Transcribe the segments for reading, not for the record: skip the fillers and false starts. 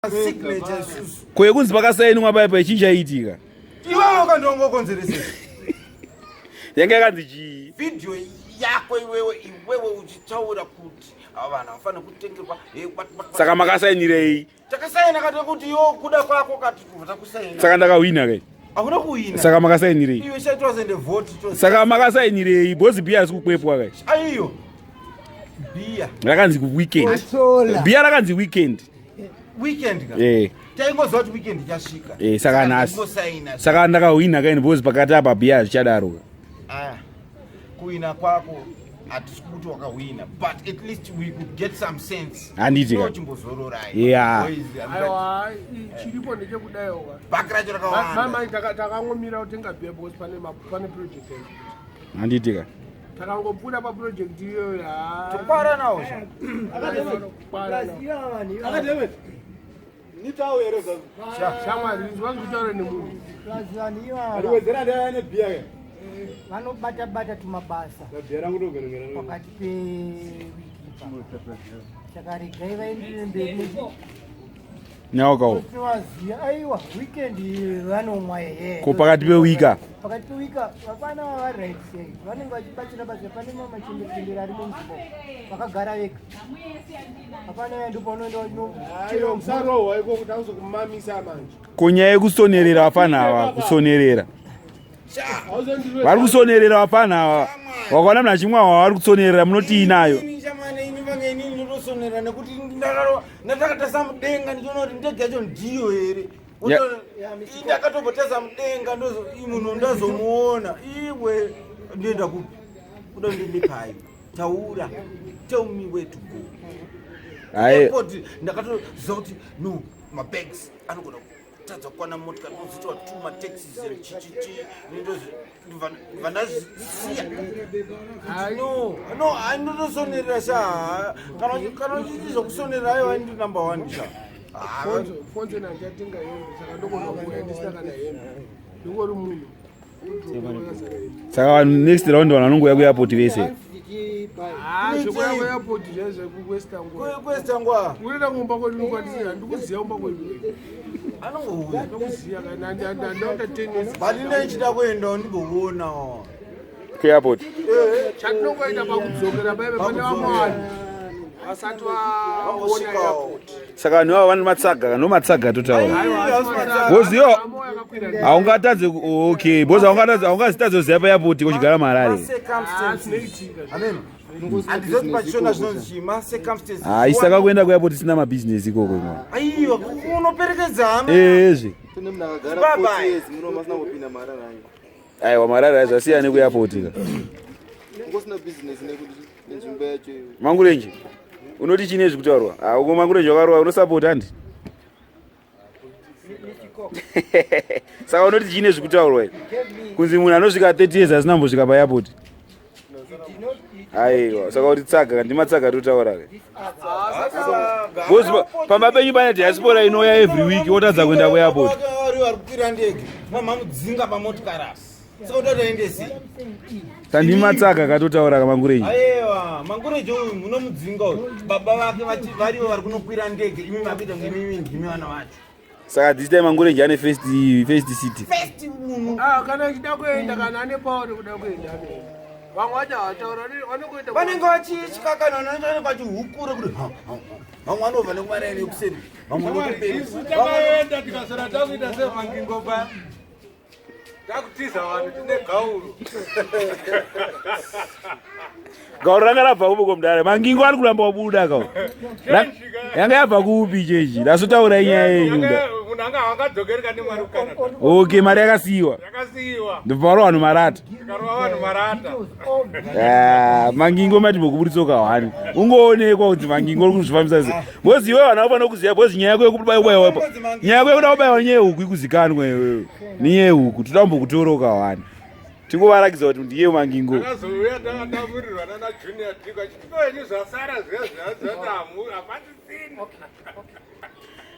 Signature isusu. Ko yekunzi pakasainwa paya paya chii chaiitika? Iwewe ukandongokonzeresa. Yanga yakanzi chii? Video yako iwewe iwewe uchitaura kuti ava vanhu havafaniri kutengerwa. Saka makasainirei? Takasaina kati kuti yo kuda kwako kati kubva takusaina. Saka ndakahwina kai? Hakuna kuhwina. Saka makasainirei? Iwe chaitwa sende vote to. Saka makasainirei? Bozi bia harisi kukwepwa kai? Aiyo. Bia. Rakanzi weekend. Bia rakanzi weekend. Weekend ka. Eh. Taingoziva kuti weekend ichasvika. Eh, saka nhasi. Tingosaina. Saka ndakahwina kaini because pakati apa bia hazvichadaro. Aya. Kuwina kwako hatisi kuti wakahwina but at least we could get some sense. Handiti ka. Chimbozororai. Yeah. Boys, Aiwa, chiripo ndechekudaiwo ka. Bhaki racho rakawanda. Mama takangomira kutenga beer because pane project yacho. Handiti ka. Takangopfuura pa project iyoyo ha. Tokwara nawo. Kwara nawo. Shamwari, ndinzwa kutaura nemunhu. Vanobata bata tumabasa pakati pewiki, saka regai vaendere mberi. Nyaokawo. Tinovaziva, aiwa, weekend vanomwa ehe. Ko pakati pewika? Pakati pewika vapana vari right sei, vanenge vachibatsira batsira pane mamachembere ari munzvimbo vakagara vega, hapana ndopaunoenda. Aiwa, musarohwa iko kuti auzokumamisa manje. Ko nyaya yekusonerera vafana ava, kusonerera. Vari kusonerera vafana ava. Wakaona munhu achimwa hwawa vari kusonerera, munotii nayo? Ini chamane ini vange inini ndotosonera nekuti ndakatasa mudenga ndichiona kuti ndege yacho ndiyo here. Ndakatombotasa mudenga munhu ndazomuona iwe ndienda kupi kuda ndiende pai taura, tell me where to go. Airport ndakatoziva kuti no mabags anogona kutadza kukwana motikari, kuzoitwa two mataxis chichichi, ndibva ndazisiya. No no, andinosonerera sha, kana uchiti zvokusonerera, aiwa, ndi number one sha. Fonzo nandichatenga hembe, saka ndogona kuuya ndisina kana hembe, ndingori munhu. Saka vanhu next round vanhu vanongouya kuairport vese. Zvekuya kuairport zvaizvekuwestangwa. Kwestangwa. Unoenda kumba kwedu kwandisi, handikuziva kumba kwedu. Anongouya. Ndikuziva kana ndakuta 10 years. But ndaichida kuendawo ndimboona. Kuairport. Chatinongoita pakudzokera paive pane vamwe vanhu vasati vaona airport. Saka vanhu ivavo vane matsaga kana matsaga totaura. Woziva haungatadze okay, because haungatadze haungazitadze kuziva paairport kuchigara muHarare. Handizoti pachishona zvinonzi chii, macircumstances. Hai, saka kuenda kuairport isina mabhizinesi ikoko imo. Aiwa, unoperekedza hama. Ezve. Tine munhu akagara Bye 40 bye. years muno masina kupinda marara ayo. Aiwa, marara zvasiyana nekuairport ka. Ungosina business nekuti nenzvimbo yacho iyoyo. Mangurenje unoti chine zvikutaurwa? Ah, uko Mangurenje wakarova, unosapota handi? Saka unoti chine zvikutaurwa here kunzi munhu anosvika 30 years asina mbosvika paairport? Aiwa, saka kuti tsaga ndimatsaga totaura ke. Because pamba penyu pane diaspora inouya every week, wotadza kuenda kuairport. Vari vari kukwira ndege, mamamudzinga pamotikari, asi saka utoda endesi. Sandimatsaga katotaura kaMangurenje. Aiwa, Mangureje uyu munomudzinga uyu, baba vake varivo vari kunokwira ndege, imi makuita ngemimi ndimi vana vacho. Saka this time Mangurenje ane first city. First munhu. Ah, kana achida kuenda, kana ane power yekuda kuenda, anoenda. Vamwe vacho havataura, vanokuenda. Vanenge vachitya kana vanenge vachihukura kuti ha, ha, ha. Vamwe vanobva nekumaraini ekuseri, vamwe nekuperi. Isu takaenda tikasora takuita semangingo paya, takutiza vanhu tine gauro. Gauro ranga rabva kupi komudare? Mangingo ari kuramba wabuda kao. Yanga yabva kupi chechi? Ndasotaura inyaya yenyu nda. Munhu anga angadzokeri nemari kuCanada. Okay, mari yakasiyiwa. Yakasiyiwa. Ndobva varova vanhu marata. Tikarova vanhu marata. Ah, Mangingo mati bokuburitsoka hwani ungoonekwa kunzi Mangingo uri kuzvifambisa sei, because iwe vanhu vanofanira kuziva, because nyaya yako yekubaiwa, nyaya yako yekuda kubaiwa nyaya yehuku ikuzikanwa iwewe nenyaya yehuku, toda kumbokutoroka hwani tingovarakidza kuti ndiye Mangingo. Takazouya takatamurirwa nana Junior Diko achitipenyu zvasara zviya zviya zvati hapatisina.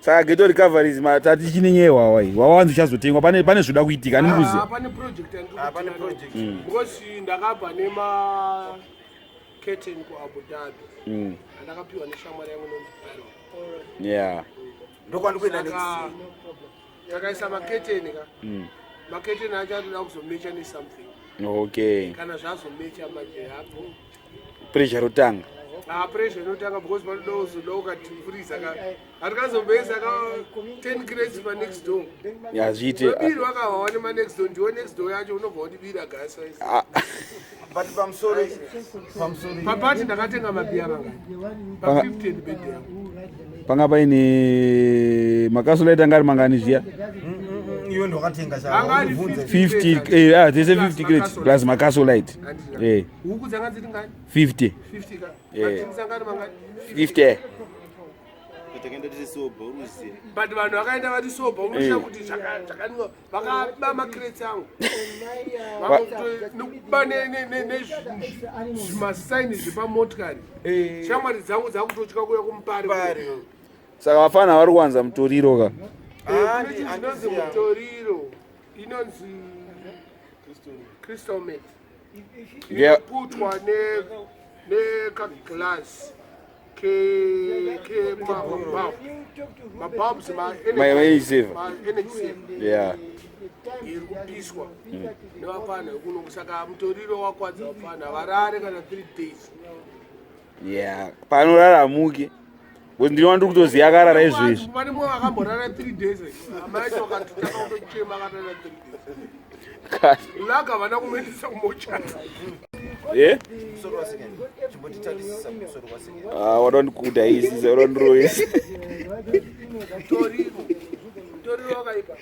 Saka Ghetto Recoveries tati chine nyaya yewawa iyi, wawa wanzi uchazotengwa, pane zvoda kuitika ani mukuziva? Ah, pane project. Ah, pane project. Because ndakabva nema curtain kuAbu Dhabi andakapiwa neshamwari yangu inonzi Byron. Ndokwandikuenda next. Saka takaisa maketeni ka. Maketeni acho anoda kuzomecha nesomething. Okay. Kana zvazomecha manje hapo. Pressure rotanga. Ah, pressure inotanga because panoda kuzoda ukatifuriza ka. Hatikazomboisa ka 10 crates pa next door. Yazviite. Webiri wakava wane ma next door, ndiwo next door yacho unobva wandibira gasa. Ah, But pamusoro pamusoro. Papati ndakatenga mabhiya mangani? Pa 50 bed yangu. Panga paine makasolaita anga ari mangani zviya? Iwe ndwakatenga Anga ari sha. 50 dzese 50 crates plus makasolite. Huku dzanga dziri ngani? 50. 50 ka. Eh. Matini anga ari mangani? 50. Takaenda tiri sober uruziya. But vanhu vakaenda vari sober unoshaya kuti zvakanwa vakaba macrates angu. Vakutoba nezvimasaini zvepamotikari. Shamwari dzangu dzakutotya kuuya kuMupari. Pari. Saka vafana vari kuwanza mutoriro ka. Kune chinhu chinonzi mutoriro inonzi crystal meth. Inoputwa nekaglass mabulbs Ma-energy saver. ma-energy saver iri kupiswa nevapfana vekuno. Saka mutoriro wakwadza vapfana varare kana 3 days. Yeah. Panorara amuke. Because ndinowa ndiri kutoziva akarara izvezvi. Pane mumwe akamborara 3 days, amai acho akatotanga kutochema akarara 3 days. Laka havana kumuendesa kumochari. Eh? Musoro wasekeni. Chimbotitarisisa musoro wasekeni. Ah, wada ndikudaisisa, wada ndiroisa. Mutoriro, mutoriro wakaipa.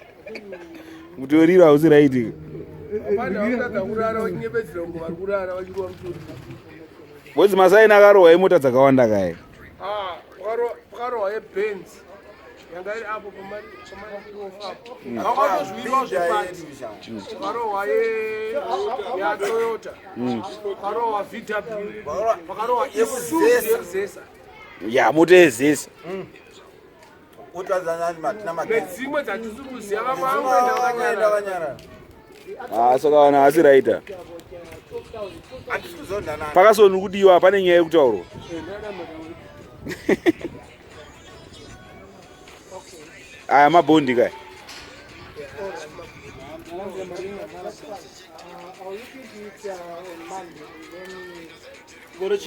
Mutoriro hausi right. Vapfana vakutadza kurara vachinyepedzera kunge vari kurara vachirova mutoriro. Because masaini akarohwa imota dzakawanda kaya. Ah, pakarohwa yeBenz yanga iri apo pamaapo, vakatozviwirwa zvepati. Pakarohwa yaToyota, pakarohwa VW, pakarohwa Isuzu yekuzesa. Ya, mota yezesa. Utadzana matina magetsi. Nedzimwe dzatisi kuziva, vamwe vangoenda Vakaenda vakanyarara. vanyarara. Ah, saka vanhu havasi right. Hatisi kuzondana. Pakasoni kudiwa pane nyaya yekutaurwa. Aya mabhondi kaya. I'll look into it on Monday and then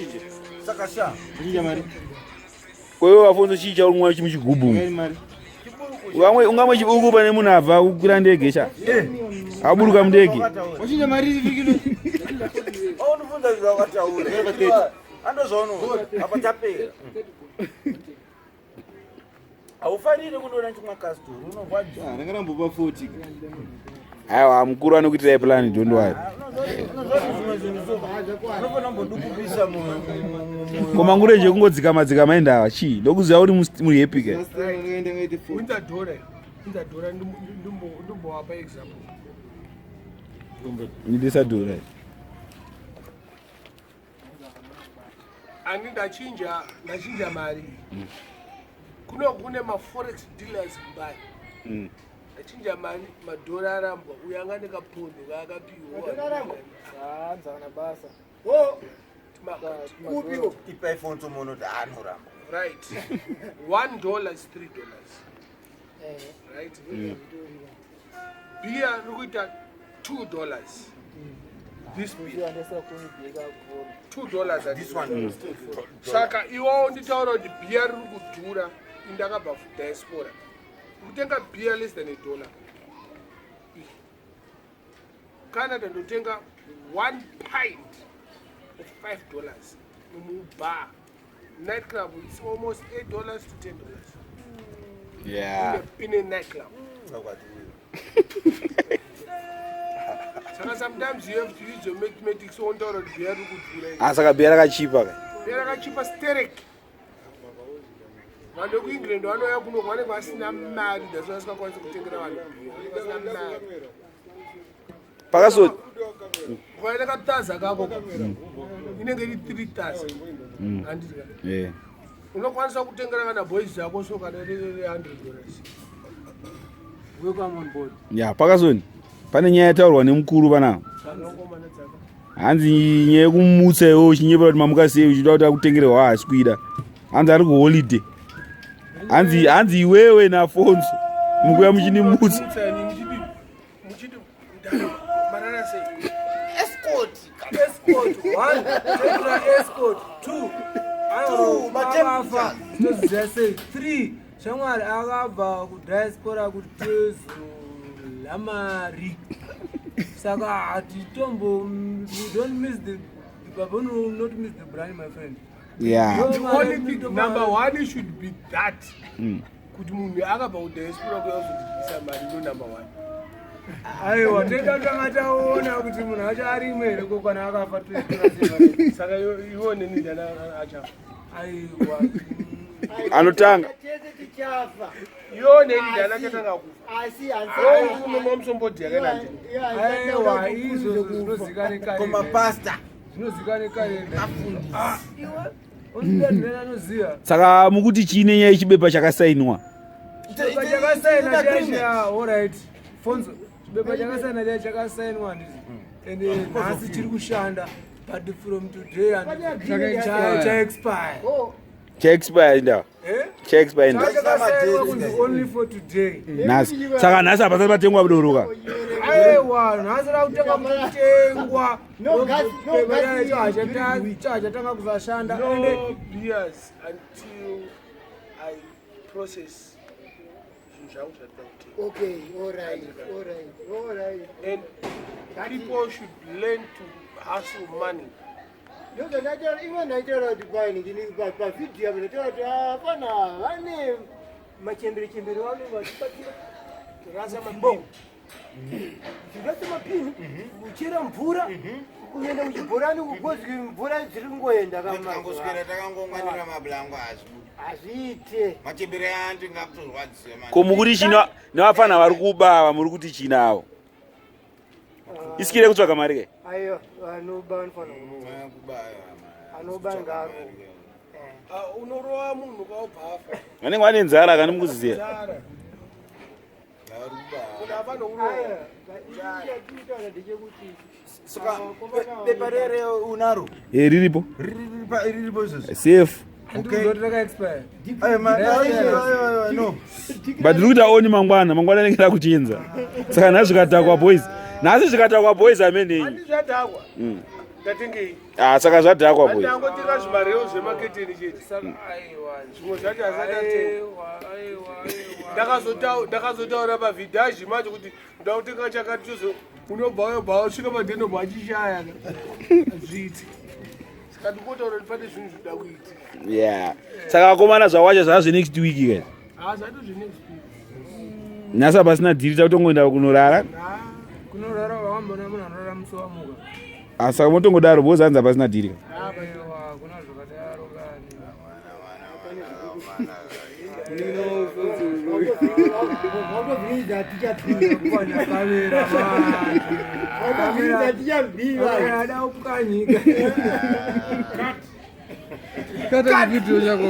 Saka sha. Kwewe wafonso chii chauri kumwa muchigubhu umu? Ungamwe chibuku pane munhu abva kukwira ndege sha. Aburuka mundege. Wachinja mari iri Aunobvunza zvawakataura. Andozvaono. Apa tapera. Haufaniri kundoona chimwa kasitoro unorwadziwa. Ranga rambopa 40. Aiwa, mukuru anokuitirai plan, don't worry. Unozoti zvimwe zvinhu so unofanira kumbodukupisa mu Komangurenje kungodzikama dzikama indava chii? Ndokuziva kuti muri happy ka. Last time ndakaenda ngaite 40. Unza dhora, unza dhora, ndimbowapa example. Ndisadhura. Ani ndachinja mari kuno kune maforex dealers Mbari. Ndachinja mari, madhora arambwa. Uyo anga nekapondo kaakapiwa. Hanzana basa. Kupiwo ipai phone tomuona kuti anoramba. Right, $1 is $3, right? Beer riri kuita $2, this beer $2. This one. Saka iwawo nditaura kuti bhiya riri kudhura, indakabva diaspora kutenga bhiya less than a dollar. Canada ndotenga one pint of $5 mubar, night club it's almost $8 to $10 in a night club. Ngakwati uyo. Saka sometimes you have to use your mathematics wontaura kuti bhiya riri kudhura. Ah, saka bhiya rakachipa ka. Bhiya rakachipa sterek. Vanhu vekuEngland vanouya kuno vanenge vasina mari, that's why vasingakwanisi kutengera vanhu bhiya, vanenge vasina mari. Pakaso Ukaenda kataza kako inenge iri 3000, handiti? Unokwanisa kutengera kana boys dzako so kana riri $100. Welcome on board. Ya, pakasoni. Pane nyaya yataurwa nemukuru panapa. Dzakangomana dzaka. Hanzi nyaya yekumutsa iwe uchinyepera kuti mamuka sei, uchida kuti akutengerwa haasi kuida. Hanzi ari kuholiday. Hanzi hanzi iwewe naFonzo mukuya muchinimutsa. Escort. Escort one, totora escort two. Two, Akafa toziva sei three. Shamwari akabva kudiaspora kutezula mari. Saka hatitombo we don't miss the baboon will not miss the brand my friend. Yeah. The only thing, number one should be that kuti munhu akabva kudiaspora kuya kuzotidyisa mari ndo number one. Aiwa, tega tanga taona kuti munhu acho arimo here ko kana akafa toitora sei. Saka iwo neni ndana achafa. Aiwa. Anotanga. Tese tichafa. Iwo neni ndana achatanga kufa. Asi Unomwa musombodhi yakaenda ndini. Aiwa, izvozvo zvinozikanwa kare. Komapasta. Zvinozikanwa kare. Ah, iwe unoziva anoziva. Saka mukuti chii nenyaya yechibepa chakasainwa? Chibepa chakasaina chiya, alright. Fonzo, chibepa chakasaina chiya chakasainwa handiti. Ende nhasi chiri kushanda but from today handiti cha expire. Chaexpire nda. Eh? Chaexpire nda. Chakasainwa kunzi only for today. Nhasi. Saka nhasi hapasati patengwa doro ka. Aiwa, nhasi rakutanga kutengwa. No gas, no gas. Chachatanga kuzashanda. Ende No beers until I process zvinhu zvangu zvatida kutenga. Okay, all right, all right, all right. And people should learn to hustle money. Ndozvandaitaura imwe ndaitaura kuti paini ndini pavhidhiyo apo ndaitaura kuti hapana vane machembere chembere vanenge vachibatsira Rasa mabhini. zvingatse mapini kuchera mvura kuenda kuchibhorani kugozi mvura dziri kungoenda Tikangoswera takangounganira mablango hazvibudi. Hazviite. Machembere antu ngakutorwadzise manje. Ko mukuti chino nevafana vari kuba ava muri kuti china avo. Isikire kutsvaga mari ke. Aiwa, vanoba vanofanira kurova. Kubaya. Anoba ngaarove. Ah, unorova munhu kaubva afa. Vanenge vane nzara kani mukuziziya. Nzara. Vari kubaya. Munhu afana kurova. Aiwa, chatinotaura ndechekuti Saka bepa rere unaro. Eh riripo. Riripo izvozvo. Safe. handikuzoti raka expire. Aiwa, aiwa, aiwa, no. But ndiri kuti aoni mangwana, mangwana anenge rakuchinza. Saka nhasi zvikadhakwa boys. Nhasi zvikadhakwa boys amenenyi. Handi zvadhakwa. Ndatengei. Ah saka zvadhakwa boys. Andangotenga zvimarewo zvemaketeni chete. Saka aiwa. Zvimwe zvacho asati atenga. Aiwa, aiwa, aiwa. Ndakazotaura pavhidhaji manje kuti ndakutenga chakati chozo unobva wobva wasvika padheni obva wachishaya zviiti. Saka ndikotaura kuti pane zvinhu zvinoda kuita. Yeah. Saka vakomana zvawacha zvazve next week ke. Ah, zvato zvenext week. Nhasi hapasina dhiri takutongoenda kunorara. Kunorara wambona munhu anorara musi wamuka. Ah saka motongodaro boys hanzi hapasina dhiri. Aiwa, kuna zvakadaro kani. Watovhiridza tichabhiwa. Kupwanya kamera manje. Watovhiridza tichabhiwa. Kamera ada kupwanyika. Kata video chako.